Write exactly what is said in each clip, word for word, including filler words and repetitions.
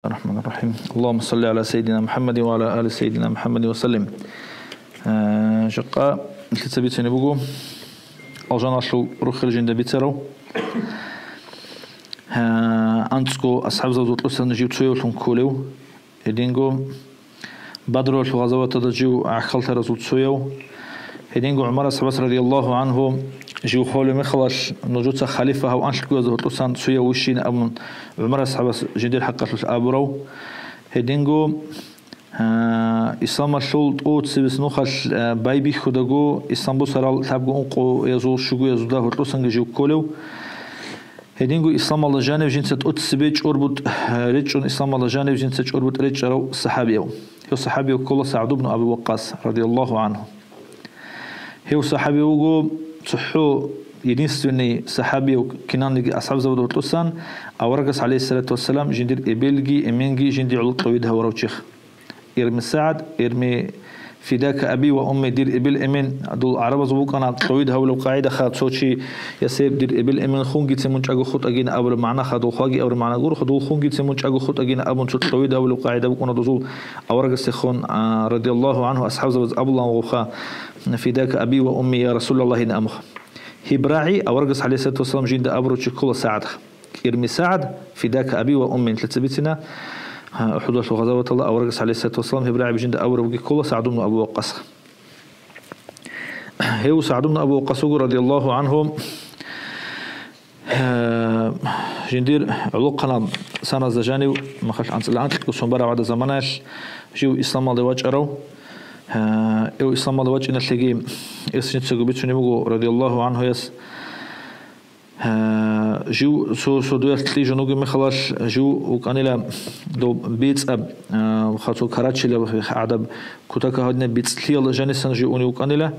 الرحمن الرحيم. اللهم صل على سيدنا محمد وعلى آل سيدنا محمد وسلم. Э, жакъа лъица бицине буго, алжаналъул рухел жинда бицарав. Э, анцӀго асхӀабзабазул тӀусан жив цоявлъун кколев. Гьединго Бадруялъул гъазаваталда жив гӀахьаллъаразул цояв. Гьединго ГӀумар асхӀабас радияллагьу гӀанхӀу жив холев мехалалъ, нужеца халифа гьав анлъго язда гьоркьосан цояв вищин абун, ГӀумар асхӀабас жиндир хӀакъалъулъ абурав. Гьединго, а, исламалъул тӀоцебесеб нухалъ, а, байбихьудаго, ислам бусарал лъабго ункъоязул щугоязулда гьоркьосанги жив кколев. Гьединго исламалда жанив жинца тӀоцебе чӀорбутӀ речӀчӀун, исламалда жанив жинца чӀорбутӀ речӀчӀарав сахӀабияв. Гьев сахӀабияв ккола СагӀд ибн Аби Ваккас, радияллагьу гӀанхӀу. Гьев сахӀаби вуго цохӀо, единственный сахӀабияв кинанлъиги асхӀабзабазда гьоркьосан, аварагас, гӀалайгьиссалату вассалам, жиндир эбелги эменги жинди гӀоло кьовид гьавурав чи. Ирми СагӀд, ирми фидака аби ва умми, дир эбел-эмен, дол гӀарабазул букӀана кьовид гьавулев къагӀидаха, цо чи ясеб дир эбел-эмен хунгицин мун чӀаго хутӀагин абураб магӀнаха, дол хваги абураб магӀна гуроха, дол хунгицин мун чӀаго хутӀагин абун цо кьовид гьавулев къагӀида букӀана дозул аварагасехун, а, радияллагьу гӀанхӀу, асхӀабзабаз абулан вугоха, фидака аби ва умми, я Расулаллагь, ин амуха. Гьеб рагӀи аварагас, гӀалайгьиссалату вассалам, жинда абурав чи ккола СагӀд. Ирми СагӀд, фидака аби ва умми, лъица бицина, а, УхӀудалъул гъазаваталда аварагас, гӀалайгьиссалату вассалам, гьеб рагӀи жинда абурабги ккола СагӀд ибн Абу Ваккасха. Гьев СагӀд ибн Абу Ваккас вуго, радияллагьу гӀанхӀу. Э, жиндир гӀолохъанал саназда жанив, махалъ анцӀила анкьго сон бараб гӀадаб заманаялъ жив исламалде вачӀарав. Э, гьев исламалде вачӀиналъеги эс жинцаго бицунеб буго, радияллагьу гӀанхӀуяс. Э, жив цо сордоялъ кьижун вугеб мехалалъ, жив вукӀанила доб бецӀаб, э, ха-, цо карачилаб гӀадаб кутакаб гьадинаб бецӀлъиялда жанисан жив унев вукӀанила,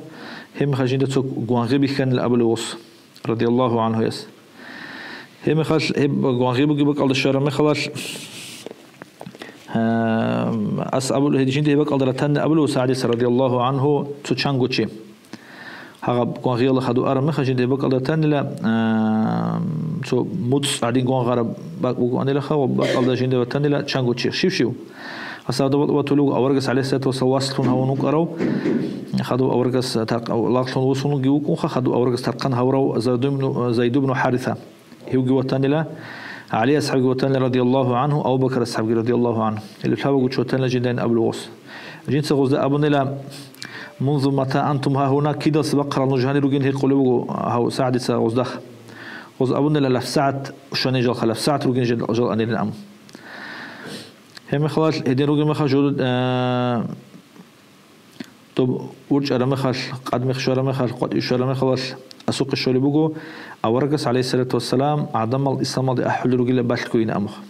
гьеб мехалъ жинда цо гвангъи бихьанила абулев гъос, радияллагьу гӀанхӀуяс. Гьеб мехалъ, гьеб гвангъи бугеб бакӀалда щвараб мехалалъ, Гьа, ас абулев, гьедин жинда гьеб бакӀалда ратани абулев СагӀдица, радияллагьу гӀанхӀу, цо чанго чи. Гьагъаб гвангъиялда хадув араб мехалъ жинда гьеб бакӀалда ратанила, а, цо муцӀ гӀадин гвангъараб бакӀ бугоанилаха, ва бакӀалда жинда ватанила чанго чи. Щив-щив? Ас гьадаб ватулев вуго аварагас, гӀалайгьиссалату вассалам, васлъун гьавун вукӀарав, хадув аварагас таркъ-, лагълъун вуссунги вукӀунха, хадув аварагас тархъан гьавурав Зайд ибн, Зайд ибн ХӀариса. Гьевги ватанила, ГӀали асхӀабги ватанила, радияллагьу гӀанхӀу, Абу Бакр асхӀабги, радияллагьу гӀанхӀу. Гьеле лъабагу чи ватанила жинда ин абулев гъос. Жинца гъозда абунила, «Мунзу мата антум гьагьуна», кидалъ бахъарал нуж гьанир ругин, гьикъулеб буго гьав СагӀдица гъозда. Гъоз абунила, «ЛафсагӀат шани жалха, лафсагӀат ругин жал, жал анилин», аму. Гьеб мехалъ гьедин ругеб мехалъ жур-, э, Доб урчӀараб мехалъ, къадмихъ щвараб мехалъ, къватӀив щвараб мехалъ асухъе щолеб буго, аварагас, гӀалайгьиссалату вассалам, гӀадамал исламалде ахӀулел ругила балъгойин амуха.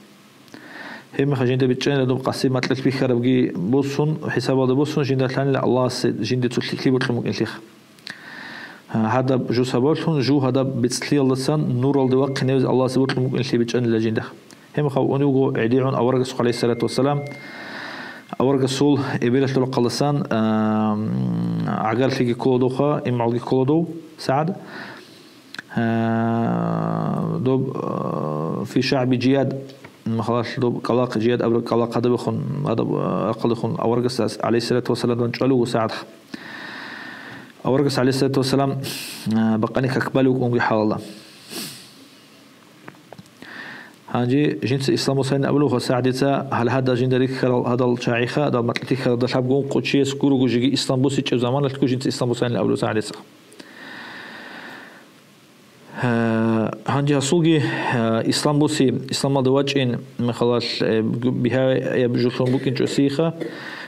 Гьеб мехалъ жинда бичӀчӀанила доб къаси макьилъ бихьарабги босун, хӀисабалда босун, жинда лъанила Аллагьасе жинде цо лъикӀлъи бокьун букӀинлъиха. Гьадаб жо сабаблъун жу гьадаб бецӀлъиялдасан нуралде вахъиневез Аллагьасе бокьун букӀинлъи бичӀчӀанила жинда. Гьеб мехалъ унев вуго гӀедегӀун аварагасухъ, гӀалайгьиссалату вассалам, аварагасул эбелалъул рахъалдасан, а, гӀагарлъиги ккола довха, имгӀалги ккола дов СагӀд. А, доб, а, фи шагӀби Жияд, махалалъ доб кӀалахъ, Жияд абураб кӀалахъ гьадабехун, гьадаб, а, рахъалдехун аварагасда, гӀалайгьиссалату вассалам, чӀвалев вуго СагӀд. Аварагас, гӀалайгьиссалату вассалам, а, бакъани как балев вукӀунги хӀалалда. Гьанже жинца ислам босанин абулев вуго СагӀдица, гьале гьадал жинда рихьарал гьадал чагӀиха, гьадал макьилъ рихьаралда лъабго ункъо чияс гурого жеги ислам босичӀеб заманалъго жинца ислам босанин абулев СагӀдица. Гьанже гьасулги, э, ислам боси, исламалда вачӀин мехалалъ, э, бигьаяб жолъун букӀинчӀосиха,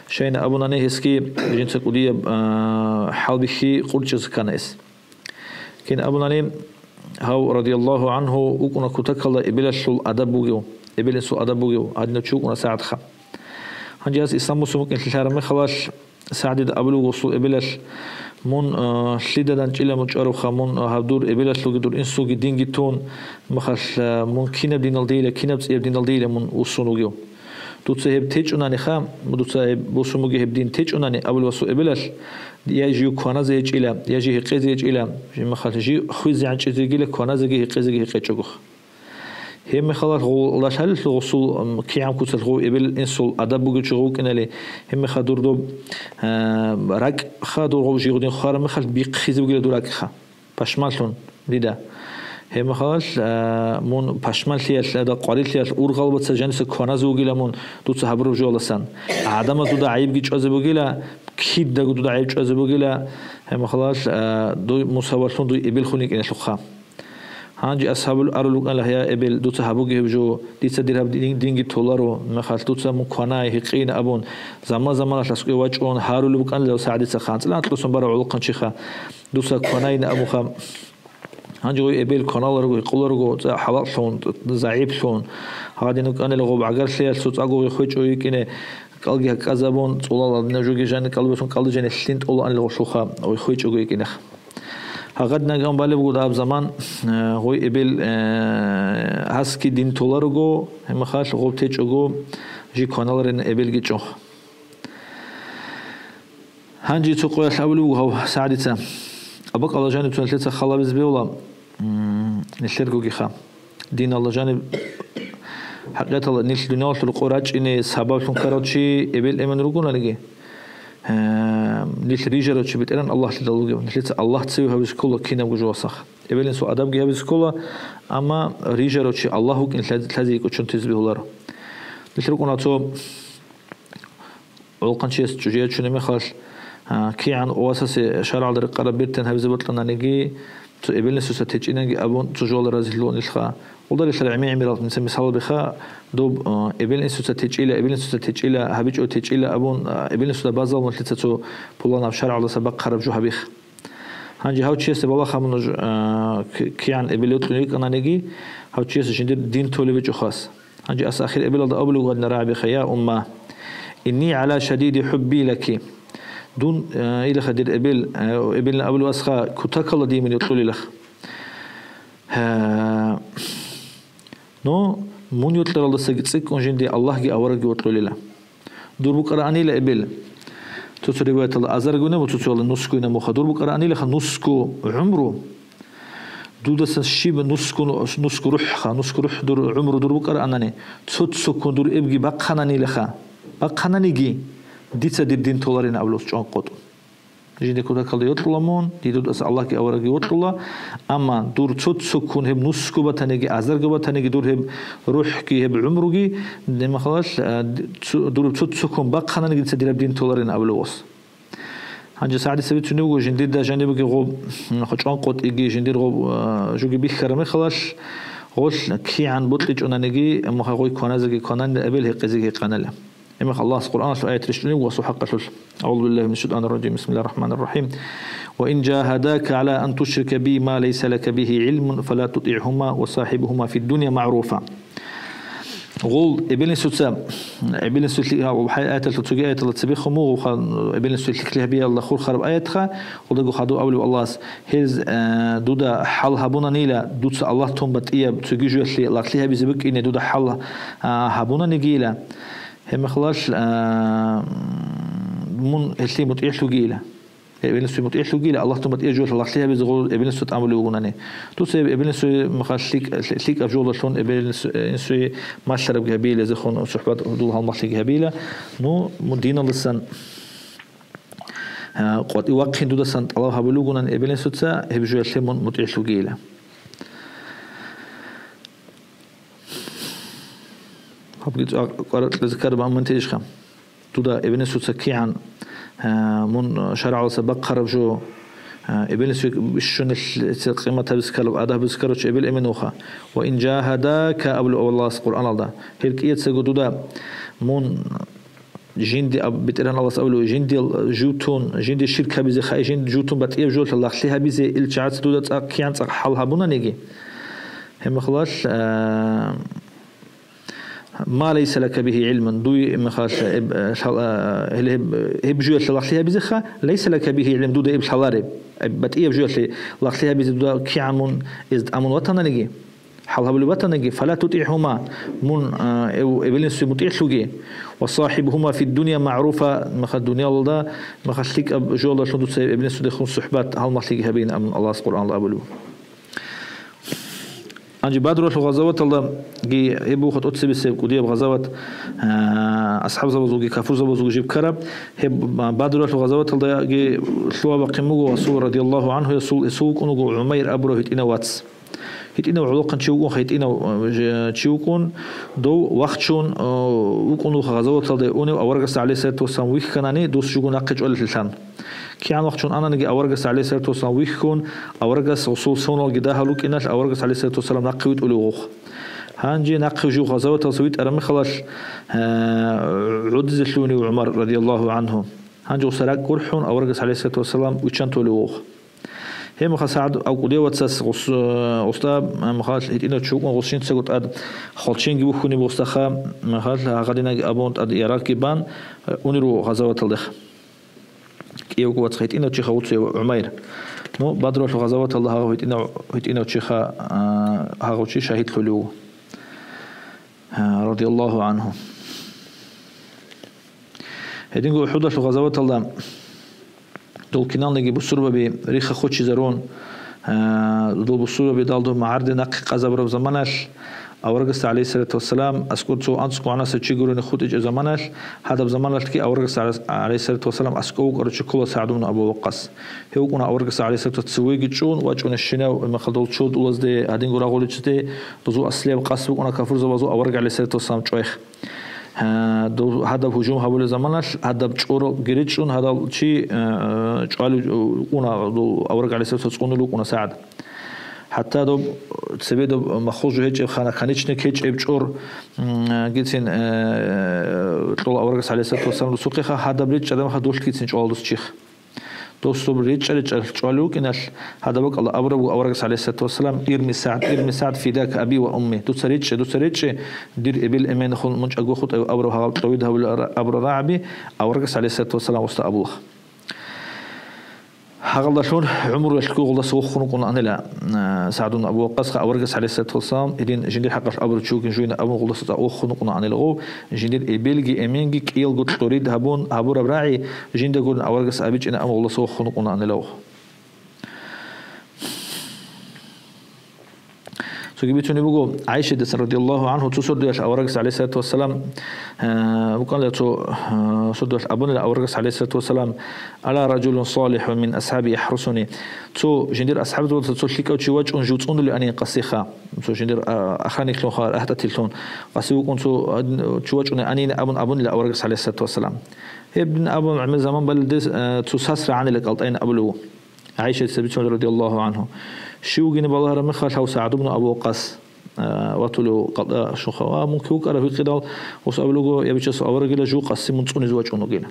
щайин абунани гьесги жинца кӀудияб, э, хӀалбихьи къурчӀизе ккана гьес. Кин абунани, гьав, радияллагьу гӀанхӀу, вукӀуна кутакалда эбелалъул адаб бугев, эбел-инсул адаб бугев, гьадинав чи вукӀуна СагӀдха. Гьанже гьас ислам босун букӀин лъилъараб мехалалъ, СагӀдида абулев вуго гъосул эбелалъ, мун, а, лъида данчӀила мун чӀваравха, мун, а, гьаб дур эбелалъулги дур инсулги динги тун, махалъ, а, мун кинаб диналдейила, кинаб цӀияб диналдейила мун вуссун вугев. Дуца гьеб течӀунаниха, дуца гьеб босун бугеб гьеб дин течӀунани, абулев вуго гъосул эбелалъ, я жив кваназе гьечӀила, я жив гьекъезе гьечӀила, жив махалъ жив хвезе гӀанчӀизе йигила, кваназеги гьекъезеги гьекъечӀого. Гьеб мехалъ гъов лъалелъул гъосул, м, кигӀан куцалъ гъов эбел-инсул адаб бугев чи гъов вукӀинали, гьеб мехалъ дур доб, э, ракӀха дур гъов жигъудин хвараб мехалъ бихъизе бугила дур ракӀха. Пашманлъун дида. Гьеб мехалъ, э, мун пашманлъиялъ, ада къварилъиялъ ургъалбаца жаниса кваназе вугила мун дуца гьабураб жоялдасан. ГӀадамаз дуда гӀайибги чӀвазе бугила, кидаго дуда гӀайиб чӀвазе бугила, гьеб мехалъ, э, дуй мусавалъун дуй эбелхун йикӀиналъухъа. Гьанже асхӀабул арулукӀан, гьа, я эбел, дуца гьабуги гьеб жо, дица дир гьаб дин-, динги толаро, мехалъ дуца мун кванай, гьикъин абун, заман-заманалъ аскӀове вачӀун гьарулеб букӀанила СагӀдица, анцӀила анкьлъусан барав гӀолохъанчиха, дуца кванайин абунха. Гьанже гъой эбел кваналарго, гьикъуларго, цӀа-, хӀалакълъун, загӀиплъун, гьадин вукӀанила гъоб гӀагарлъиялъ цо цӀакъго гъой хвечӀо йикӀине, кӀалги гьакӀазабун, цӀулал гьадинаб жоги жаниб кӀалбусан, кӀалдижани лъин тӀолаанил гъолъулха, гъой хвечӀого йикӀинех. Гьагъадинаган балеб буго дагьаб заман, э, гъой эбел, э, гьасги дин толарого, гьеб мехалъ гъоб течӀого, жи кваналарин эбелги чӀун. Гьанже цо къоялъ абулеб буго гьав СагӀдица. Абакъала жаниб цо нилъеца халабизе бегьула, м, нилъергогиха. Диналда жаниб, хӀакъикъаталда, нилъ дуниялалъул къо рачӀине сабаблъун ккарав чи эбел-эмен ругонаниги, э, нилъ рижарав чи БетӀергьан Аллагьлъидал вугев. Нилъеца Аллагь цеве гьавизе ккола кинабго жоялдаса. Эбел-инсул адабги гьабизе ккола, амма рижарав чи Аллагь вукӀин лъаз-, лъазе йикӀочон тезе бегьуларо. Нилъ рукӀуна цо гӀолохъанчияс чӀужу ячунеб мехалъ, а, кигӀан васасе шаргӀалда рекъараб бертен гьабизе бокьананиги, цо эбел-инсуца течӀинанги абун, цо жоялда разилъун илха. Гъолдарилъа гӀемер-гӀемерал, мисал, мисалал беха, доб, а, эбел-инсуца течӀила, эбел-инсуца течӀила, гьабичӀо течӀила абун, а, эбел-инсуда базалун лъица цо пуланаб шаргӀалдаса бахъараб жо гьабих. Гьанже гьав чиясда балагьа мун, а, к-, кигӀан эбел йокьун йикӀананиги, гьав чияс жиндир дин толеб гьечӀо хас. Гьанже ас ахир эбелалда абулев гьадин рагӀабиха: «Я умма, инни гӀала шадиди хӀубби лаки». Дун, э, илаха дир эбел, э, эбелин абулев асха, кутакалда дие мун йокьулилах. Гьа. Но мун йокьаралдасаги цӀикӀкӀун жинди Аллагьги аварагги вокьулила. Дур букӀараанила эбел. Цо-цо риваяталда азаргуна ва цо-цоялда нусгуна муха. Дур букӀараанилаха нусгу гӀумру. Дудасан щиб нусгу, нусгу рухӀха, нусгу рухӀ дур гӀумру дур букӀараанани, цо-цоккун дур эбги бахъананилаха. Бахъананиги, дица дир дин толарин абулев чӀван къотӀун. Жинда кутакалда йокьула мун, дидудаса Аллагьги аварагги вокьула, амма дур цо-цоккун гьеб нусгу батаниги, азарго батаниги, дур гьеб рухӀги, гьеб гӀумруги, немахалал, а, д-, цо-, дур цо-цоккун бахъананиги дица дираб дин толарин абулев ос. Гьанже СагӀди цебе цунев вуго, жиндирда жанибги гъоб, м, чӀван къотӀиги, жиндир гъоб, а, жуги бихьараб мехалал, гъолъ кигӀан бокьичӀонаниги, амма гъой кваназеги квананила, эбел гьекъезеги гьекъанила. Гьебмехалъ Аллагьас Къуръаналъул аят рещтӀунеб ва сухӀа къалъулъ. أعوذ بالله من الشيطان الرجيم. بسم الله الرحمن الرحيم. وإن جاهداك على أن تشرك بي ما ليس لك به علم فلا تطعهما وصاحبهما في الدنيا معروفا. Гъол эбелинсуца, эбелинсулъи-, гьав, гьай аяталъул цоги аяталда цебехун буго, ха-, эбелинсулъи лъикӀлъи гьабиялда хурхараб аятха, гъолдаго хадув абулев Аллагьас, гьез, э, дуда хӀал гьабунанила, дуца Аллагь тун батӀияб цоги жуялъе лагълъи гьабизе букӀине дуда хӀал, а, гьабунанигийила. Гьебмехалъ, а, мун гьелъие мутӀигӀлъугийила. Эбелинсуе мутӀигӀлъугийила, Аллагь тун батӀияб жо лагълъи гьабизе гъо-, эбелинсуе тӀамулев вугонани. Дуца эб-, эбелинсуе махал лъикӀ-, лъикӀаб жолдалъун эбелинсу-, инсуе малъарабги гьабиила, зехун сухӀбат дул гьалмагълъиги гьабиила. Ну, мун диналдасан, а, къватӀив вахъин дудасан тӀалаб гьабулев вугонани эбелинсуца, гьеб жоялъе мун мутӀигӀлъугийила. Гьабги цӀакъ кӀваракьлъизе ккараб аммунтейищха? Дуда эбелинсуца кигӀан, а, мун шаргӀалдаса бахъараб жо, а, эбелинсуе бищунелъ къимат гьабизе ккараб, адаб гьабизе ккарав чи эбел-эмен вуха. «Ва ин жагьадака», абулев Аллагьас Къуръаналда. Гьел кӀияцаго дуда мун жинди аб-, БетӀергьан Аллагьас абулев, жиндил жутун, жинди ширк гьабизе хай, жинди жутун батӀияб жолъа лагълъи гьабизе, ил чагӀаца дуда цӀакъ кигӀан цӀакъ хӀал гьабунаниги, гьебмехалъ, а, «Ма лайса лака бихи гӀилмун», дуе мехалъ, эб-, лъала-, гьеле гьеб, гьеб жуялъа лагълъи гьабизеха, «лайса лака бихи гӀилм», дуда эб лъалареб, эб батӀияб жуялъе лагълъи гьабизе дуда кигӀан мун эз тӀамун ватананиги, хӀал гьабулеб батанаги, «фала тутӀигӀгьума», мун, а, эв-, эбелинсуе мутӀигӀлъуге, «ва сахибгьума фид дунья магӀруфа», мехалъ дуниялалда, мехалъ лъикӀаб жуялдалъун дуца эбелинсудехун сухӀбат гьалмагълъиги гьабейин абун Аллагьас Къуръаналда абулеб. Гьанже Бадралъул гъазаваталдаги гьеб буха тӀоцебесеб кӀудияб гъазават, а, асхӀабзабазулги кафурзабазулги жиб ккараб. Гьеб Бадралъул гъазаваталдаги лъугьа-бахъин буго Расул радияллагьу гӀанхуясул, гьесул вукӀун вуго ГӀумайр абурав гьитӀинав вац. ГьитӀинав гӀолохъанчи вукӀун, гьитӀинав, э, чи вукӀун, дов вахчун, э, вукӀун вуха гъазаваталде унев аварагасда, гӀалайгьиссалату вассалам, вихьанани, дус жуго нахъе чӀвалелъилан. КигӀан вахчун ананги аварагасда, гӀалайгьиссалату вассалам, вихьун, аварагас гъусул соналги дагьал вукӀиналъ, аварагас, гӀалайгьиссалату вассалам, нахъе витӀулев вугъ. Гьанже нахъе жив гъазаваталса витӀараб мехалъ, э, гӀодизе лъугьунев ГӀумар радияллагьу гӀанху. Гьанже гъуса ракӀ гурхӀун, аварагас, гӀалайгьиссалату вассалам, виччан толев вугъ. Гьеб мехалъ СагӀд авкъудияв вацас гъус-, э, гъусда, э, мехалъ гьитӀинав чи вукӀун гъус жинцаго тӀад хвалченги бухьунеб гъусдаха, мехалъ гьагъадинаги абун тӀад ярагъги бан, э, унел руго гъазаваталдехъ. КӀиявго вац гьитӀинав чиха вуцуяв ГӀумайр. Ну, Бадралъул гъазаваталда гьагъав гьитӀинав, гьитӀинав чиха, а, гьагъав чи шагьидлъулев вуго, а, радияллагьу гӀанху. Гьединго УхӀудалъул гъазаваталда дол киналниги бусурбаби рихха хочизарун, а, дол бусурбаби далдур магӀарде нахъе къазабураб заманалъ, аварагасда, гӀалайгьиссалату вассалам, аскӀор цо анцӀго гӀанасев чи гурони хутӀичӀеб заманалъ, гьадаб заманалъги аварагасда, гӀалайгьиссалату вассалам, аскӀов вукӀарав чи ккола СагӀд ибн Абу Ваккас. Гьев вукӀуна аварагасда, гӀалайгьиссалату вассалам, цевеги чӀун, вачӀунебщинав, гьеб мехалда дол чордулазде, гьадинго рагъуличӀезде, дозул аслияб къасд букӀуна кафурзабазул авараг, гӀалайгьиссалату вассалам, чӀвай. Гьа, дов гьадаб гьужум гьабулеб заманалъ, гьадаб чӀорал гиричӀун, гьадал чи, э, чӀвалев вукӀуна, дов авараг, гӀалайгьиссалату вассалам, цӀунул вукӀуна СагӀд. ХӀатта доб цебе доб махул жо гьечӀеб хана, конечный кечӀеб чӀор, м, гицин, э, кьола аварагас, гӀалайгьиссалату вассалам, досухъеха, гьадаб речӀчӀараб мехалъ дулъ гицин чӀвала дос чихъ. Дос доб речӀчӀа-речӀчӀа чӀвалев вукӀиналъ, гьадаб бакӀалда абураб буго аварагас, гӀалайгьиссалату вассалам: «Ирми СагӀд, ирми СагӀд, фидак аби ва умми». «Дуца речӀчӀе, дуца речӀчӀе, дир эбел-эменихун мун чӀаго хутӀав», абураб гьагъаб кьовид гьабулел ара-, абураб рагӀаби аварагас, гӀалайгьиссалату вассалам, гъусда абулаха. Гьагъалдалъун гӀумруялъго гъолдаса вохун вукӀунаанила, а, СагӀд ибн Абу Ваккасха аварагас, гӀалайгьиссалату вассалам, гьедин жиндир хӀакъалъ абурав чи вугин жугьин абун гъолдаса цӀакъ вохун вукӀунаанила гъов, жиндир эбелги эменги кӀиялго кьурид гьабун гьабураб рагӀи жинда гурин аварагас абичӀина абун гъолдаса вохун вукӀунаанила гъов. Цоги бицунеб буго ГӀайшатица радияллагьу гӀанху, цо сордоялъ аварагас, гӀалайгьиссалату вассалам, э, букӀанила цо, э, сордоялъ абунила аварагас, гӀалайгьиссалату вассалам: «Ала ражулун салихӀун мин асхӀаби яхӀрусуни». Цо жиндир асхӀабзабазда цо лъикӀав чи вачӀун жив цӀунулев анин къасиха. Цо жиндир, а, охранниклъунха, рагьтӀателлъун къаси вукӀун цо, а, чи вачӀунев анин абун абунила аварагас, гӀалайгьиссалату вассалам. Гьеб дин абун гӀемер заман балелде, э, цо сас рагӀанила кӀалтӀайин абулев. ГӀайшатица бицун радияллагьу гӀанху. Щив вугин балагьараб мехалъ гьав СагӀд ибн Абу Ваккас, а, ватулев кӀалтӀа щунха. Ва мункин вукӀарав гьикъидал, гъус абулего, я бичасул аварагила, жив къаси мун цӀунизе вачӀун вугин.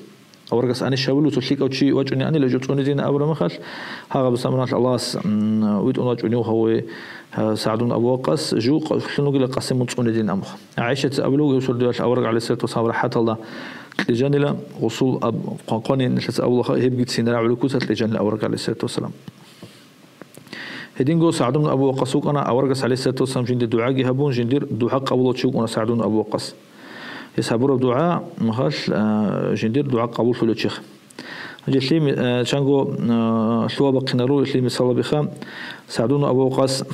Аварагас анищ гьабулев, цо лъикӀав чи вачӀунев анила жив цӀунизин абураб мехалъ, гьагъаб заманалъ Аллагьас, м, витӀун вачӀунев гьаве, а, СагӀд ибн Абу Ваккас, жив къа-, лъун вугила къаси мун цӀунизин абун. ГӀайшатица абулего, гьев сордоялъ авараг, гӀалайгьиссалату вассалам, рахӀаталда кьижанила, гъусул аб-, хъван-хъвани нилъеца абулаха, гьебгицин рагӀулел куца кьижанила авараг, гӀалайгьиссалату вассалам. Гьединго СагӀд ибн Абу Ваккас вукӀана аварагас, гӀалайгьиссалату вассалам, жинда дугӀаги гьабун, жиндир дугӀа къабулав чи вукӀана СагӀд ибн Абу Ваккас. Гьес гьабураб дугӀа мехалъ, а, жиндир дугӀа къабуллъулев чихъ. Гьанже лъим-, э, чанго, э, лъугьа-бахъинару, лъим мисалабиха, СагӀд ибн Абу Ваккас,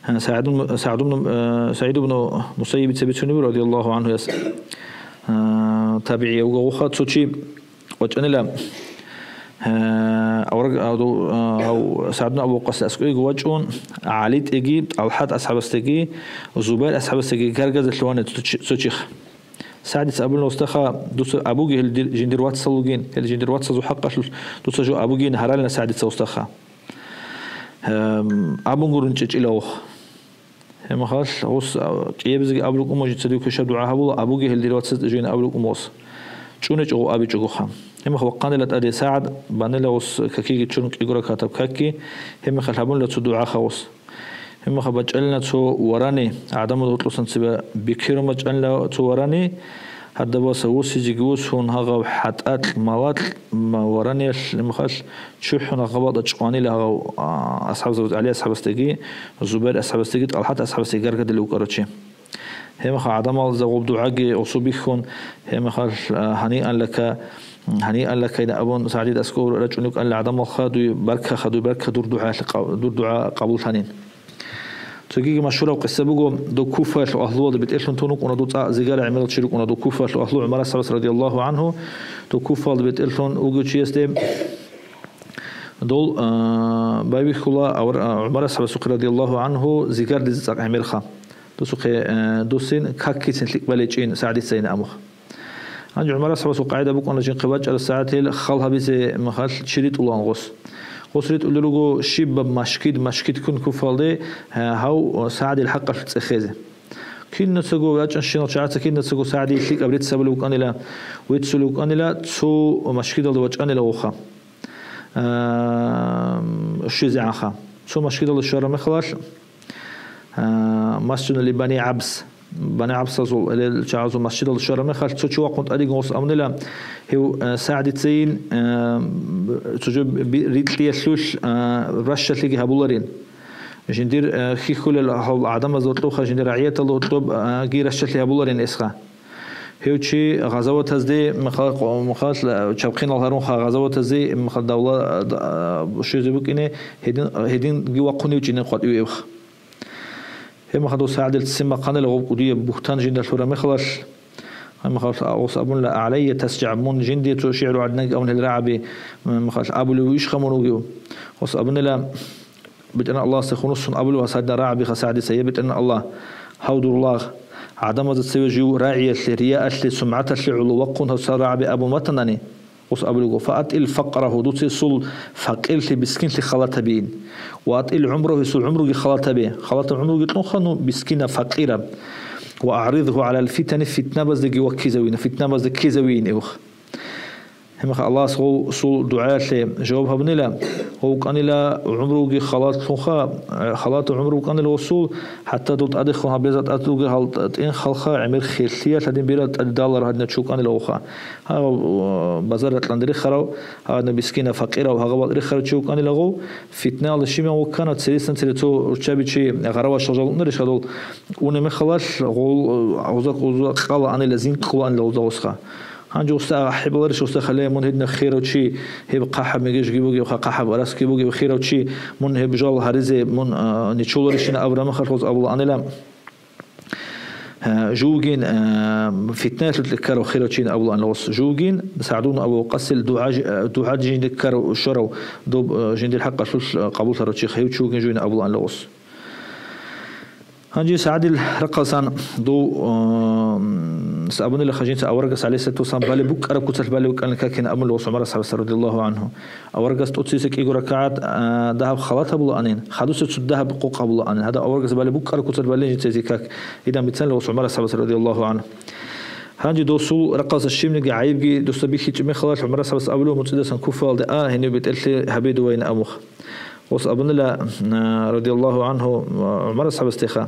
э, СагӀд ибн, СагӀд ибн, э, СагӀид ибн Мусаййибица бицунеб буго, радияллагьу гӀанхуяс, э, табигӀияв вугевха, цо чи вачӀанила, э, авараг, а, ду-, э, гьав СагӀд ибн Абу Ваккас аскӀовеги вачӀун, ГӀали тӀеги, ТӀалхӀат асхӀабасдеги, Зубайр асхӀабасдеги гаргазе лъугьана цо чи-, цо чихъ. СагӀдица абуна, устаха, дуца абуге гьел дир-, жиндир вацал вугин, гьел жиндир вацазул хӀакъалъулъ дуца жо абугин гьаралина СагӀдица, устаха. Эм, абун гурун чӀечӀила вух. Гьебмехалъ гъус, а, кӀиябизеги абулеб букӀун, жинца див квешаб дугӀа гьабула, абуге гьел дир вацаз жойин абулеб букӀун гъус. ЧӀунечӀого абичӀогоха. Гьебмехалъ вахъанила тӀаде СагӀд, банила гъус какиги чурун кӀиго ракатаб какги, гьебмехалъ гьабунила цо дугӀаха гъус. Гьебмехалъ бачӀанила цо варани, гӀадамал гьоркьосан цебе бикерун бачӀанила цо варани, гьадабаса восизеги восун гьагъав хӀатӀакь малакь ма-, вараниялъ гьебмехалъ чурхӀун гьагъабалда чӀванила гьагъав, а, асхӀабзабаз ГӀали асхӀабасдаги, Зубайр асхӀабасдаги, ТӀалхӀат асхӀабасдаги гаргадулев вукӀарав чи. Гьебмехалъ гӀадамалза гъуб дугӀаги гъусу бихьун, гьебмехалъ, а, гьаниан лака, гьаниан лакайна абун, СагӀдид аскӀов рачӀунев кӀалла гӀадамалха, дуй баркаха, дуй барка, дур дугӀа, дур дугӀа къабуллъанин. Цогиги машгьураб къисса буго, дов Куфаялъул агьлуялда бетӀерлъун тун вукӀуна, дов цӀа зигара гӀемерал чи рукӀуна, дов Куфаялъул агьлу ГӀумар асхӀабас радияллагьу гӀанху, дов Куфаялда бетӀерлъун вугев чиясде дол, а, байбихьула авар-, а, ГӀумар асхӀабасухъе радияллагьу гӀанху зигардизе цӀакъ гӀемерха. Досухъе, а, досин какицин лъикӀ балечӀин СагӀдицайин амух. Гьанже ГӀумар асхӀабасул къагӀида букӀана, жинхъе бачӀараб сагӀатил хал гьабизе махал чи ритӀулаан гъос. Гъос ритӀулел руго щибаб машгид, машгид ккун Куфалде, гьа-, гьав СагӀдил хӀакъалъулъ цӀехезе. Кинацаго вачӀанщинал чагӀаца кинацаго СагӀдие лъикӀаб рецц гьабулев вукӀанила, веццулев вукӀанила, цо машгидалда вачӀанила гъоха. А, щвезегӀанха. Цо машгидалда щвараб мехалъ, а, масжидуни Бани ГӀабс, Бани ГӀабсазул, гьел чагӀазул масжидалда щвараб мехалъ, цо чи вахъун тӀадегун гъос абунила, гьев, а, СагӀдицайин, а, цо жо би-, рикьиялъулъ, а, ращалъиги гьабуларин. Жиндир, а, хьихьулел гьал гӀадамазда гьоркьобха, жиндир рагӀияталда гьоркьоб, а, ги ращалъи гьабуларин эсха. Гьев чи гъазаватазде, мехалъ, мехалъ, чабхъинал гьарунха гъазаватазде, мехалъ давла, а, щвезе букӀине, гьедин, гьединги вахъунев чине къватӀиве эвх. Гьеб мехалъ дов СагӀдил ццин бахъанила гъоб кӀудияб бугьтан жинда лъураб мехалъ, гьеб мехалъ гъос абунила, «ГӀалайя тасжагӀ», мун жиндие цо шигӀру гӀадинанги абун гьел рагӀаби, мехалъ абулев вугищха мун вугев? Гъос абунила, БетӀеран Аллагьасде хунусун абулев гьас гьадинал рагӀабиха СагӀдица: «Я БетӀеран Аллагь, гьав дур лагъ, гӀадамазда цеве жив рагӀиялъе, рияалъе, сумгӀаталъе гӀоло вахъун гьав цо рагӀаби абун ватанани», гъос абулего: «ФаатӀил факърагьу», дуца гьесул факъирлъи, мискинлъи халат гьабейин. «Ва атӀил гӀумрагьу», гьесул гӀумруги халат гьабе. Халатаб гӀумруги кьунха, ну, мискинаб, факъираб. «Ва агӀридгьу гӀалал фитани», фитнабаздеги ваккизавина, фитнабазда ккезавейин эвх. Гьебмехалъ Аллагьас гъосул дугӀаялъе жаваб гьабунила, гъов вукӀанила гӀумруги халатлъунха, халатаб гӀумру букӀанила гъосул, хӀатта дол тӀадехун гьаб беза тӀад ругел гьал тӀинхалха гӀемер херлъиялъ гьадин бирал тӀадалар гьадиначи вукӀанила гъовха. Гьав, э, базарда кьанде рехарав, гьадинаб мискинав, факъирав, гьагъабал рехарав чи вукӀанила гъов, фитнаялда щиб вуккана, цересан цере цо руччаби чи гъаравашал жал унарищ гьадул, унеб мехалъ гъол, э, гъуза-, гъуза къала анила, зинкъула анила гъуза гъосха. Гьанже уста ахӀи баларищ, уста хале, мун гьединаб херав чи, гьеб хъахӀаб мегежги бугев, ха-, хъахӀаб араски бугев херав чи, мун гьеб жал гьаризе, мун, а, нечоларищина абура мехалъ гъоз абулаанила, а, жугин, а, фитнаялъулъ ккарав херав чи абулаанила гъос. Жугин СагӀдун Абу Ваккасил дугӀа ж-, а, дугӀа жинде ккарав щварав, доб, а, жиндир хӀакъалъулъ, а, къабуллъарав чи хев чи вугин жугин абулаанила гъос. Гьанже СагӀдил рахъалсан дов, ам, абунила хажинца аварагас, гӀалайгьиссалату вассалам, балеб букӀараб куцалъ балеб букӀанин какин абунила гъос ГӀумар асхӀабас радияллагьу гӀанху. Аварагас тӀоцебесеб кӀиго ракагӀат, а, дагьаб халат гьабулаанин, хадусеб цо дагьаб къокъ гьабулаанин, гьадаб аварагас балеб букӀараб куцалъ балин жинцазе как, гьедин бицанила гъос ГӀумар асхӀабас радияллагьу гӀанху. Гьанже досул рахъалса щибниги гӀайибги досда бихьичӀеб мехалъ ГӀумар асхӀабас абулев муцӀидасан Куфаялде а, гьенив бетӀерлъи гьабидувайин абух. Гъос абунила, а, радияллагьу гӀанху, а, ГӀумар асхӀабасдеха,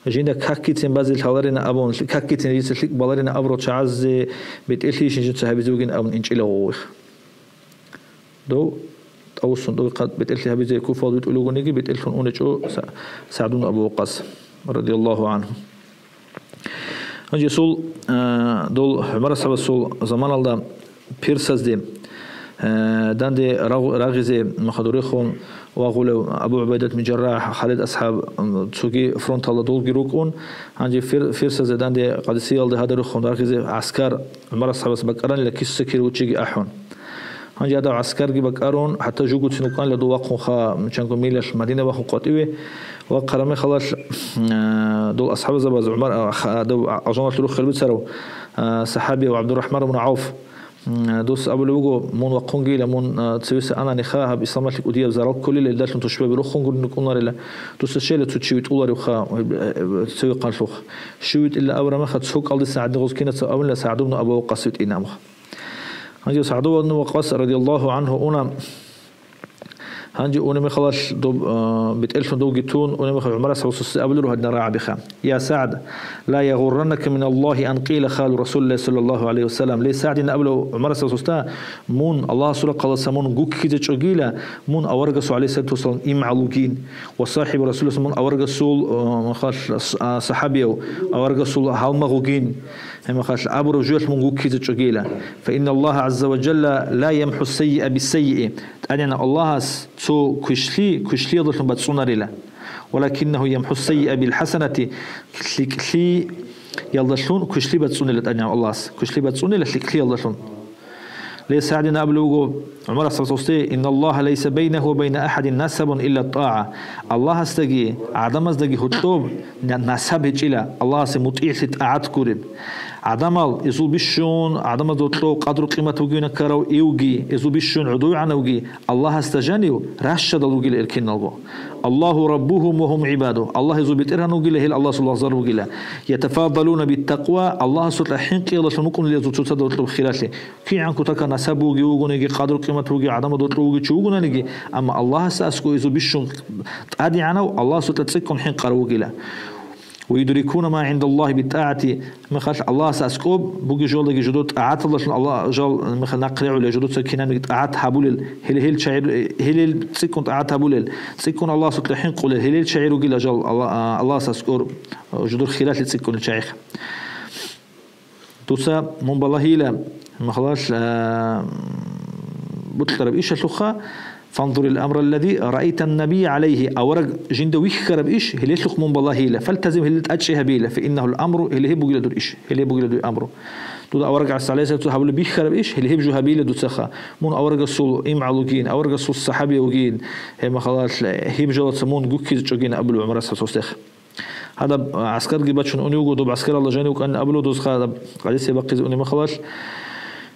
жинда каккицин базе лъаларина абун, каккицин жица лъикӀ баларина абурал чагӀазе бетӀерлъи жинца гьабизе бугин абун инчӀила гъових. Дов тӀавуссун дов хъат бетӀерлъи гьабизе Куфалда витӀулев вугониги, бетӀерлъун унечӀо Са-, СагӀдун Абу Ваккас, радияллагьу гӀанху. Гьанже цул, э, дол ГӀумар асхӀабасул заманалда персазде, э, данде рагъ-, рагъизе махадурехун вагъулев Абу ГӀубайдат бин Жаррахь, Халид асхӀаб, м, цоги фронталда долги рукӀун, гьанже фер-, персазде данде Къадисиялде гьадарухун рагъизе гӀаскар ГӀумар асхӀабас бакӀаранила киса-кир вуччиги ахӀун. Гьанже гьадав гӀаскарги бакӀарун, хӀатта жугоцин вукӀанила дов вахъунха, чанго милалъ Мадина вахъун къватӀиве. Вахъараб мехалъ, э, дол асхӀабзабаз ГӀумар, а, ха-, дов а-, алжаналъур руххел бицарав, э, сахӀабияв ГӀабдуррахӀман ибн ГӀавф, м, дос абулеб буго, мун вахъунгейила, мун, э, цевеса ананиха, гьаб исламалъе кӀудияб зарал кколила, илдалъун тушбаби рохун гурин рукӀунарила, дуса щейила цо чи витӀуларевха, э, э, цевехъанлъухъ. Щив витӀила абураб мехалъ, цо кӀалдиса гӀадин гъоз кинаца абунила СагӀд ибн Абу Ваккас витӀина абуха. Гьанже СагӀд ибн Ваккас радияллагьу гӀанху уна. Гьанже унеб мехалъ доб, а, бетӀерлъун довги тун, унеб мехалъ ГӀумар асхӀабасухъе абулеб гьадинал рагӀабиха: «Я СагӀд, ла ягъурраннака миналлагьи ан къила халу Расулиллагьи саллаллагьу гӀалайгьи ва саллам». Ле, СагӀд, ин абулеб ГӀумар асхӀабасухъе, мун, Аллагьасул рахъалдаса мун гуккизе чӀогила, мун аварагасул, гӀалайгьиссалату вассалам, имгӀал вугин, ва сахӀибу Расулиллагьи, мун аварагасул, а, мехалъ, а, сахӀабияв, аварагасул гьалмагъ вугин. Гьебмехалъ абураб жоялъ мун гуккизе чӀогейила. «Фа инна Аллагьа гӀазза ва жалла ла ямхӀу саййиа биссаййии». ТӀадегӀанав Аллагьас цо квешлъи квешлъиялдалъун бацӀцӀунарила. «Валакиннаху ямхӀу сайиа бил хӀасанати», лъикӀлъиялдалъун квешлъи бацӀцӀунила тӀадегӀан Аллагьас, квешлъи бацӀцӀунила лъикӀлъиялдалъун. Ле СагӀдина абулев вуго ГӀумар асхӀабасде: «Инналлагьа лайса байнаху ва байна ахӀадин насабун илла тӀагӀа». Аллагьасдаги гӀадамаздаги гьоркьоб на-, насаб гьечӀила, Аллагьасе мутӀигӀлъи, тӀагӀат гуреб. ГӀадамал, изул бищун гӀадамазда гьоркьоб къадру-къимат бугевин ккарав ивги, изул бищун гӀодовегӀанавги, Аллагьасда жанив ращадал ругила гьел киналго. «Аллагьу раббугьум ва гьум гӀибаду». Аллагь гьезул БетӀергьан вугила, гьел Аллагьасул лагъзал ругила. «Ятафадалуна биттакъва», Аллагьасукьа хӀинкъиялдалъун вукӀунила гьезул цоцазда гьоркьоб хиралъи. КигӀан кутакаб насаб бугев вугониги, къадру-къимат бугев, гӀадамазда гьоркьоб вугев чи вугонаниги, амма Аллагьасда аскӀов гьезул бищун тӀадегӀанав, Аллагьасукьа цӀикӀкӀун хӀинкъарав вугила. «Ва юдрикуна ма гӀиндаллагьи биттагӀати», мехалъ Аллагьас аскӀоб бугеб жоялдаги жидер тӀагӀаталдалъун Аллагь жал мехалъ нахърегӀулел, жидеца кинабниги тӀагӀат гьабулел, гьеле гьел чагӀи-, гьелел цӀикӀкӀун тӀагӀат гьабулел, цӀикӀкӀун Аллагьасукьа хӀинкъулел, гьелел чагӀи ругила жал Алла-, а, Аллагьас аскӀор жидер хиралъи цӀикӀкӀунел чагӀи. Дуца мун балагьила, махалал, а, бокьараб ишалъухъа, «Фанзурил амра аллази раайтан набия гӀалайгьи», авараг жинда вихьараб иш, гьелелъухъ мун балагьила, «фалтазим», гьеле тӀадчӀи гьабила, «фа иннагьул амру», гьеле гьеб бугила дур иш, гьеле гьеб бугила дур амру. Дуда авараг гӀалайгьиссалату вассалам гьабулеб бихьараб иш, гьеле гьеб жо гьабила дуцаха. Мун аварагасул имгӀал вугин, аварагасул сахӀабияв вугин, гьеб махалал, гьеб жалаца мун гуккизе чӀогин абулеб ГӀумар асхӀабасдехъ. Гьадаб, а, гӀаскарги бачун унев вуго, доб гӀаскаралда жанив вукӀанин абулев досха, гьадаб гӀадисие бахъизе унеб махалал,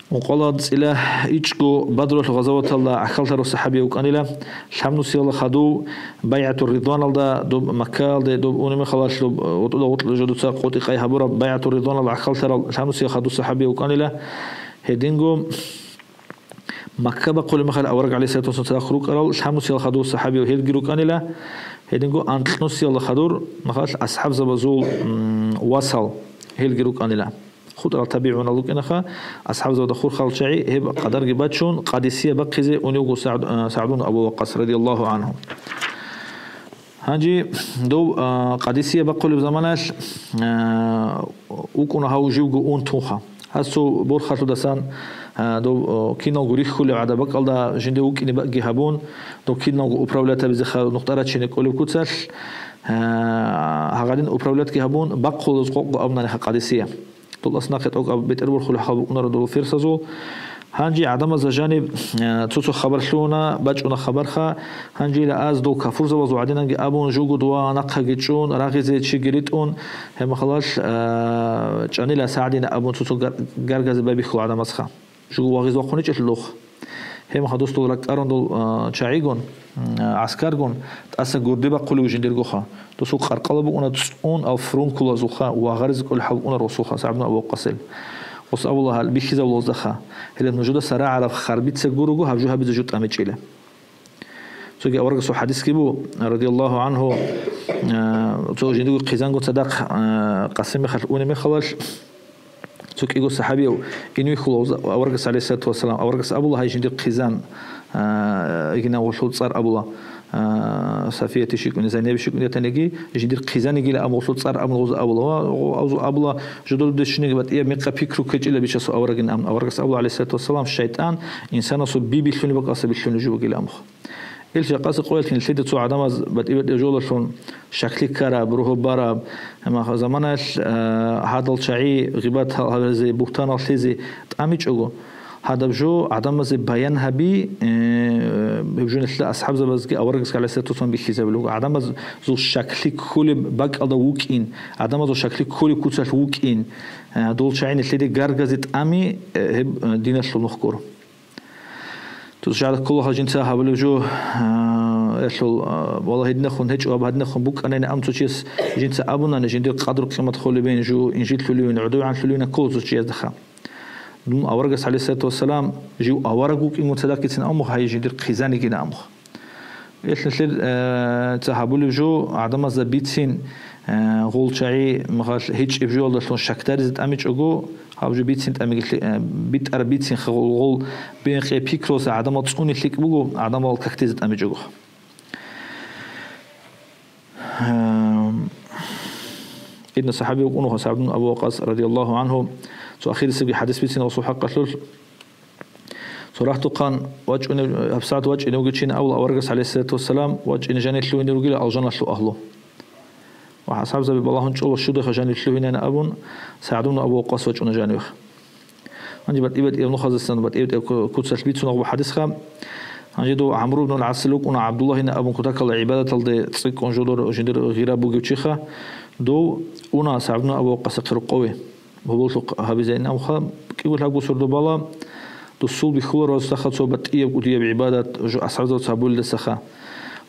ункъоялда цӀила ичӀго Бадралъул гъазаваталда гӀахьаллъарав сахӀабияв вукӀанила, лъабнусиялда хадув БайгӀатур Ридваналда, доб Маккаялде доб унеб махалал, доб, а, гъутӀуда-гъутӀ жодуца къотӀи-къай гьабураб БайгӀатур Ридваналда гӀахьаллъарав лъабнусиялда хадув сахӀабияв вукӀанила, гьединго Макка бахъулеб мехалъ авараг гӀалайгьиссалату вассалам цадахъ рукӀарал лъабнусиялда хадув сахӀабияв гьелги рукӀанила, гьединго анкьнусиялда хадур мехалъ асхӀабзабазул, м, васал гьелги рукӀанила. ХутӀарал табигӀунал рукӀинаха, асхӀабзабазда хурхарал чагӀи гьеб къадарги бачун, Къадисие бахъизе унев вуго СагӀд-, а, СагӀд ибн Абу Ваккас радияллагьу гӀангьу. Гьанже дов, а, Къадисие бахъулеб заманалъ, а, вукӀуна гьав живго унтунха. Гьасул борхалъудасан, а, дов, а, киналго рихьулеб гӀадаб бакӀалда жинде вукӀине бакӀги гьабун, дов киналго управлять гьабизеха нухда рачине кӀолеб куцалъ, а, гьагъадин управлятги гьабун, бахъулаз къокъго абунаниха Къадисие. Дол аснахъе тӀокӀаб бетӀер борхулеб хӀал букӀунаро дол ферсазул. Гьанже гӀадамазда жаниб, э, цо-цо хабар лъугьуна, бачӀуна хабарха. Гьанжеила аз дол кафурзабазул гӀадинанги абун, жугьу дова нахъаги чӀун, рагъизе чиги ритӀун, гьеб махалал, э, чӀанила СагӀдина абун цо-цо гар-, гаргазе байбихьула гӀадамазха. Жугьу вагъиз вахъуничӀелъулухъ. Гьеб мехалъ дос дол ракӀарун дол, а, чагӀигун, м, а, гӀаскаргун, тӀаса гурде бахъулев жиндиргоха. Досул къаркъала букӀуна цӀун ал фрункулазулха, вагъаризе кӀолеб хӀал букӀуна росулха, СагӀд ибн Абу Ваккасил. Гъос абула гьал бихьизабулаздаса, гьеле нужеда сарагӀараб харбица гурого, гьаб жо гьабизе жо тӀамичӀила. Цоги аварагасул хӀадисги бу, радияллагьу гӀангьу, а, цо жиндирго хъизангун цадахъ, а, Къасим мехалъ унеб мехалал, цо кӀиго сахӀабияв инвихьула аварагас, гӀалайгьиссалату вассалам, аварагас абула, гьай жиндир хъизан, а, гьигьинав гъолъул цӀар абула, а, Сафиятищ йикӀуни, Зайнабищ йикӀуни ятаниги, жиндир хъизан йигила аб гъолъул цӀар абун гъоза абула. Ва гъо-, абзу абула, жодор дешиниги батӀияб мекъа пикру ккечӀила бичасул аварагин абун. Аварагас абула, гӀалайгьиссалату вассалам, шайтӀан инсанасул би билълъуни бакӀаса билълъуни жо бугила амха. Ил жакъасе къоялъ нилъеда цо гӀадамаз батӀи-батӀи жоялъун шаклъи ккараб, ругьу бараб, амма заманаялъ, а, гьадал чагӀи гъибат гьабизе, бугьтанал лъезе тӀамичӀого, гьадаб жо гӀадамазе баян гьаби, э, гьеб жо нилъеда асхӀабзабазги аварагасги, гӀалайгьиссалату вассалам, бихьизабулеб буго. ГӀадамазул шаклъи кколеб бакӀалда вукӀин, гӀадамазул шаклъи кколеб куцалъ вукӀин, э, дол чагӀи нилъеде гаргазе тӀами, э, гьеб, э, диналъул нух гуро. Цо чагӀи ккола жинца гьабулеб жо, а, ялъул, а, вала гьединахун гьечӀо, аб гьадинахун букӀанани, ам цо чияс жинца абунани, жиндир къадру-къимат холебин, жо инжитлъуливин, гӀодовегӀанлъуливин ккола цо чиясдаха. Дун аварагас, гӀалайгьиссалату вассалам, жив авараг вукӀингун цадахъгицин амухъ, гьай жиндир хъизанигин амухъ. Элъ нилъер, э, ца гьабулеб жо, гӀадамазда бицин, э, гъол чагӀи махал гьечӀеб жоялдалъун шакдаризе тӀамичӀого, гьаб жо бицин тӀамиги лъи-, э, битӀар бицинха гъол, гъол бенкъей пикруса гӀадамал цӀуни лъикӀ буго, гӀадамал какдизе тӀамичӀого. Э, Идна сахӀаби вукӀуна, СагӀд ибн Абу Ваккас, радияллагьу гӀангьу, цо ахирисебги хӀадис бицина гъосул хӀакъалъулъ. Цо рагьтухъан вачӀунев, гьабсагӀат вачӀине вугев чи абула аварагас, гӀалайгьиссалату вассалам, вачӀине жанир лъугьине ругила алжаналъул агьлу. Ва асхӀабзаби балагьун чӀола щудайха жанир лъугьинайин абун, СагӀд ибн Абу Ваккъас вачӀуна жанивех. Гьанже батӀи-батӀияб нухаздасан батӀи-батӀияб ку-, куцалъ бицун гьаб хадисха. Гьанже дов ГӀамру ибн ал-ГӀасил вукӀуна ГӀабдуллагьина абун кутакалда гӀибадаталде цӀикӀкӀун жодор жиндир гъира бугев чиха. Дов уна СагӀд ибн Абу Ваккъасихъе рокъове. Гьоболлъухъ гьабизайин абуха, кӀиго лъабго сордо бала, досул бихьуларазухъа цо батӀияб кӀудияб гӀибадат жо асхӀабзабаца гьабулелдасаха.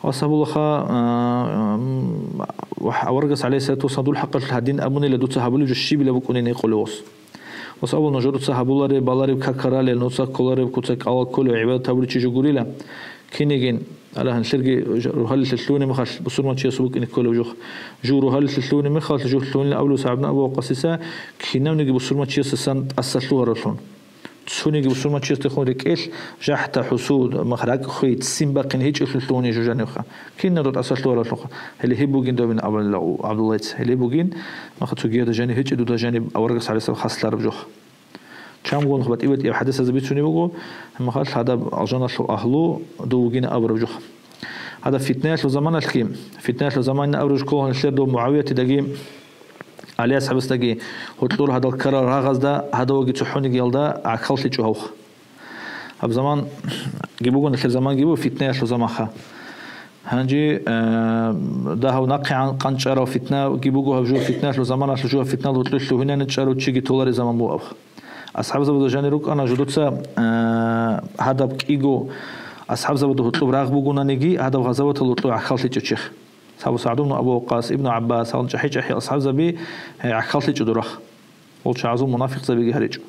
Ва асхӀабулаха, а, м, ва аварагас, гӀалайгьиссалату вассалам, дул хӀакъалъулъ гьадин абунила, дуца гьабулеб жо щибила букӀунин гьикъулев ос. Ос абула, нужеца гьабулареб, балареб как ралел, нуца кколареб куца кӀалал кколев гӀибадат гьабулев чи жо гурила. Кинигин, ала гьанлъерги жа-, рухӀалилъе лъугьунеб мехалъ бусурманчиясул букӀине кколев жух. Жух рухӀалилъе лъугьунеб мехалъ жух лъугьунила абулев СагӀд ибн Абу Ваккъасиса, кинавниги бусурманчиясдасан тӀасалъугьаралъун. Цониги бусурманчиясдехун рекӀелъ жахӀда, хӀусуд, мах, ракӀ хвей, ццин бахъин гьечӀелъул лъугьуней жо жанивха. Кинал дутӀа асалъугьаралъухъа. Гьеле гьеб бугин добин абулила ГӀабдуллайца. Гьеле бугин, мах, цогида жанив гьечӀеб дуда жаниб аварагас гьалесаб хаслъараб жо. Чамгун батӀи-батӀияб хадисазда бицунеб буго, махалъ гьадаб алжаналъул агьлу дов вугин абураб жо. Гьадаб фитнаялъул заманалъги, фитнаялъул заманина абураб жо ккола гьанлъер дов МугӀавиятидаги, ГӀали асхӀабасдаги гьоркьор гьадал ккарал рагъазда гьадаваги цохӀонигиялда гӀахьаллъичӀо гьавха. Гьаб заманги буго, нилъер заманги буго, фитнаялъул заманха. Гьанже, э, дагьав нахъегӀан къанчӀарав фитнаги буго, гьаб жо фитнаялъул заманалъ жо фитнал гьоркьорлъ гьунани чӀарав чиги толареб заман буго абха. АсхӀабзабазда жанир рукӀана жодоца, э, гьадаб кӀиго асхӀабзабазда гьоркьоб рагъ бугонаниги, гьадаб гъазаватал гьоркьоб гӀахьаллъичӀо чиха. Сабу СагӀд ибн Абу Ваккас, Ибну ГӀаббас, гьалан чӀахӀи-чӀахӀи асхӀабзаби, э, гӀахьаллъичӀо дурах. Гьол чагӀазул мунафикъзабиги гьаричӀо.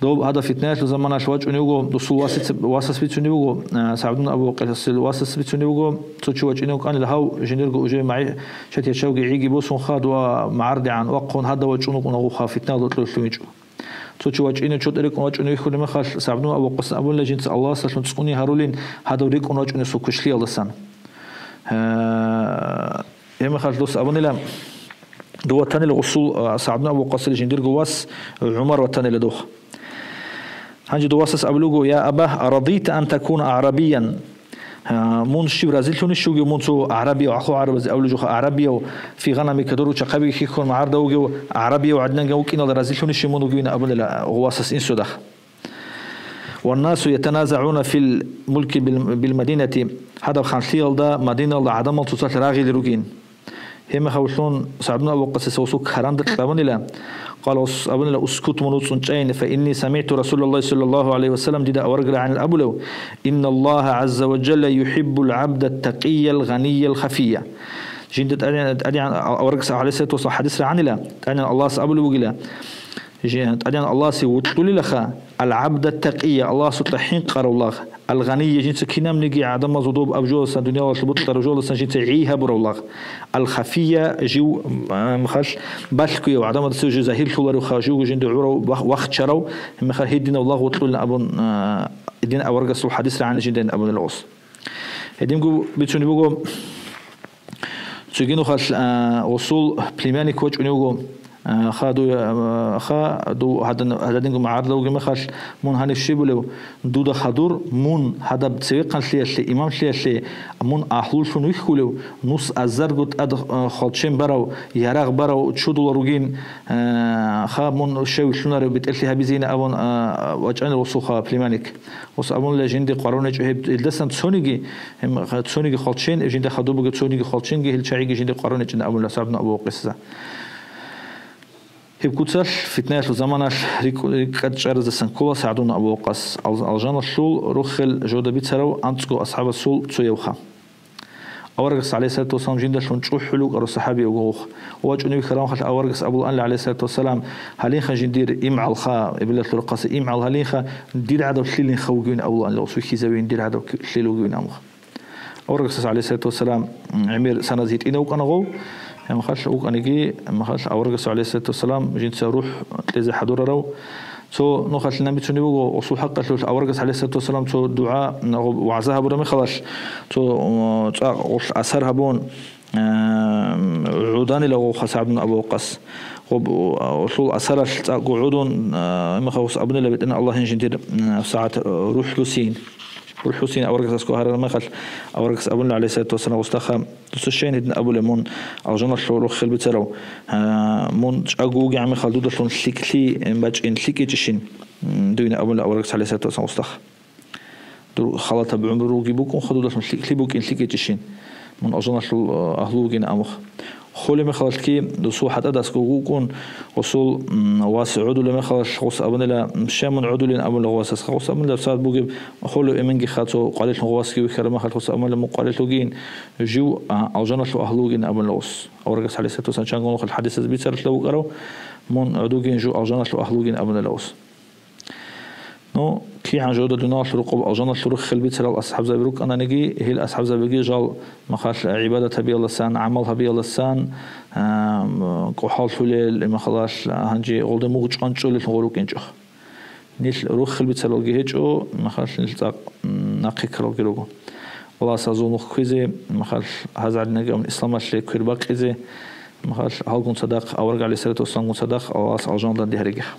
Доб гьадаб фитнаялъул заманалъ вачӀунев вуго, досул васица-, васас бицунев вуго, а, СагӀд ибн Абу Ваккасил васас бицунев вуго, цо чи вачӀинев вукӀанила гьав, жиндирго уже магӀишат ячавги гӀиги босун хадуа магӀардегӀан вахъун гьадав вачӀун вукӀуна гъуха фитнал гьоркьорлъ вичӀо. Цо чи вачӀинев чотӀи рекӀун вачӀунев вихьулеб мехалъ, СагӀд ибн Абу Ваккасна абунила жинца Аллагьасдалъун цӀуни гьарулин гьадав рекӀун вачӀунев соккушлъиялдасан. Гье, Гьебмехалъ дос абунила, дов ватанила гъусул, а, СагӀд ибн Абу Ваккасил жиндирго вас ГӀумар ватанила дох. Гьанже дов васас абулего: «Я аба, арадита ан такуна а'рабиян?» А, мун щиб разилъунищ вугев, мун цо а'рабияв, аху гӀарабазе абулев жуха, а'рабияв, фи гъанамика дуру чахъабиги хихьун магӀарда вугев, а'рабияв гӀадинанги вукӀиналда разилъунищ мун вугевин абунила гъов васас инсудах. «Ваннасу ятаназагӀуна фил мулки бил, бил мадинати», гьадаб ханлъиялда Мадиналда гӀадамал цоцалъ рагъили ругин. Гьебмехалъун СагӀд ибн Абу Ваккасиса гъусул каранда кьабунила, къала, ус-, абунила: «Ускут, мун уцӀцӀун чӀайин, фа инни самигӀту Расулаллагьи саллаллагьу гӀалайгьи ва саллам дида авараг рагӀанил абулев: Инналлагьа гӀазза ва жалла юхӀиббул гӀабда такъиял гъаниял хафия». Жинда тӀадегӀан, тӀадегӀан аварагас, гӀалайгьиссалату вассалам, хадис рагӀанила, тӀадегӀан Аллагьас абулев вугила, Жи-, ТӀадегӀан Аллагьасе вокьулилаха, ал-гӀабда такъия, Аллагьасукьа хӀинкъарав лагъ, ал-гъания, жинца кинабниги гӀадамазул доб абжоласан, дуниялалъул бутӀараб жоласан жинца гӀи гьабурав лагъ, ал-хафия, жив, а, мехалъ балъгояв, гӀадамаздаса жив загьирлъуларевха, живго жинда гӀурав, вах-, вахчарав, мехалъ гьединав лагъ вокьулин абун, а, дин аварагасул хадис рагӀан жиндан абунила гъос. Гьединго бицунеб буго, цоги нухалъ, а, гъусул племянник вачӀунев вуго, а, ха ду-, а, ха ду гьадан-, гьададинго магӀарда вугеб мехалъ, мун гьанив щибулев, дуда хадур, мун гьадаб цевехъанлъиялъе, имамлъиялъе, мун агьлуллъун вихьулев, нус азарго тӀад, а, хвалчен барав, ярагъ барав чудула ругин, а, ха мун щай вилълъунарев бетӀерлъи гьабизейин абун, а, вачӀанил гъусулха племянник. Гъус абунила жинде къваригӀинчӀо гьеб, илдасан цониги, гьем, цониги хвалчен, жинда хадуб бугеб цониги хвалченги, гьел чагӀиги жинде къваригӀинчӀин абунила СагӀд ибн Абу Ваккасица. Гьеб куцалъ, фитнаялъул заманалъ рикӀ-, рикӀкӀад чӀараздасан ккола СагӀд ибн Абу Ваккас, ал-, алжаналъул рохел жода бицарав анцӀго асхӀабасул цоявха. Аварагас, гӀалайгьиссалату вассалам, жиндалъун чӀухӀулев вукӀарав сахӀабияв вуго. ВачӀунев вихьаравхъалъ аварагас абулаан, гӀалайгьиссалату вассалам, гьалинха жиндир имгӀалха, эбелалъул рахъаса имгӀал гьалинха, дир гӀадав лъилинха вугевин абулаан, вихьизавин дир гӀадав лъил вугевин амха. Аварагас, гӀалайгьиссалату вассалам, гӀемер саназ гьитӀинав вукӀана гъов, гьамхалъ вукӀаниги, гьамхалъ аварагас, гӀалайгьиссалату вассалам, жинца рухӀ кьезе хӀадурарав, Цо нухалъ набицунеб буго, гъусул хӀакъалъулъ аварагас, гӀалайгьиссалату вассалам, цо дугӀа, гъоб вагӀза гьабураб мехалъ, цо, м, цӀакъ гъолъ асар гьабун, м, гӀуданила гъовха СагӀд ибн Абу Ваккас. Къоб-, улъул асаралъ цӀакъго гӀодун, а, гьеб мехалъ гъос абунила: «БетӀергьан Аллагь, гьанже дир, м, сагӀат, а, рухӀлъусин». РухӀлъусин аварагасда аскӀов гьарараб мехалъ, аварагас абунила, гӀалайгьиссалату вассалам, гъосда: «Дуца щайин гьедин абулеб, мун алжаналъул рохел бицарав? А, мун чӀаго вугегӀан мехалъ дудалъун лъикӀлъи бачӀин лъикӀичӀищин?» М, дуйин абунила аварагас, гӀалайгьиссалату вассалам, гъосда: «Дур халатаб гӀумру руги букӀунха, дудалъун лъикӀлъи букӀин лъикӀичӀищин, мун алжаналъул, а, агьлу вугин», амуха. Холеб мехалъги досул хӀатӀадаскӀо вукӀун, гъосул, м, вас гӀодулеб мехалъ гъос абунила: «Щай мун гӀодулин?» абула гъосасха. Гъос абунила: «СагӀат бугеб, холев эменгиха цо къварилъун гъосги вихьараб мехалъ, гъос абунила: мун къварилъ вугин, жив, а, алжаналъул агьлу вугин», абунила гъос. Аварагас, гӀалайгьиссалату вассалам, чанго нухалъ хӀадисаз бицаралъа вукӀарав: «Мун гӀодугин, жив алжаналъул агьлу вугин», абунила гъос. Ну, кигӀан жода дуниялалъул рукъоб алжаналъул рохел бицарал асхӀабзаби рукӀананиги, гьел асхӀабзабиги жал махалъ гӀибадат гьабиялдасан, гӀамал гьабиялдасан, а, м, кӀухӀаллъулел, махалъ гьанже гъолда мугъ чӀван чӀолеллъун гъо рукӀинчӀо. Нилъ рохел бицаралги гьечӀо, махалъ нилъ цӀакъ, м, нахъе ккаралги руго. Аллагьас гьазул нух кквезе, махалъ гьаз гӀадинагун исламалъе квер бакъизе, махалъ гьалгун цадахъ, авараг гӀалайгьиссалату вассаламгун цадахъ Аллагьас алжаналда дагьаригеха.